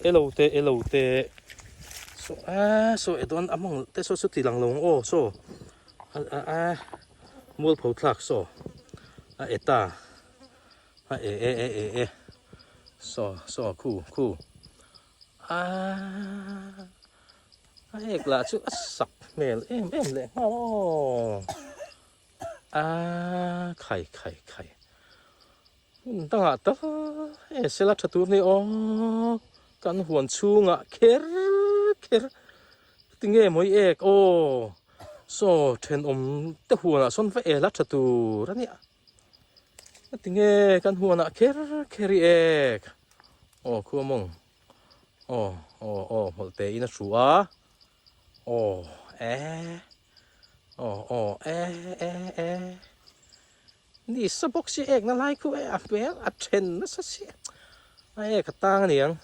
Elo te elo te saw a saw e dawn a mawng te saw chu ti lang lo ang aw saw a a a mualpho thlak saw a e ta a e e e e e saw saw khu khu a a ek lah chu a sak hmel em em leh nghal aw a khai khai khai. Hmun dangah tal e sela tha tur ni aw kan huan chhungah kher kher tinge mawi ek aw saw thenawm te huanah sawn va ela tha tur a nia tinge kan huanah kher kher i ek aw khua mawng aw aw aw hmawlh te in a hru a aw e aw aw e e e. Ni sa bawk si ek na lai khu e a hmel a then nasa si a ek a tang aniang.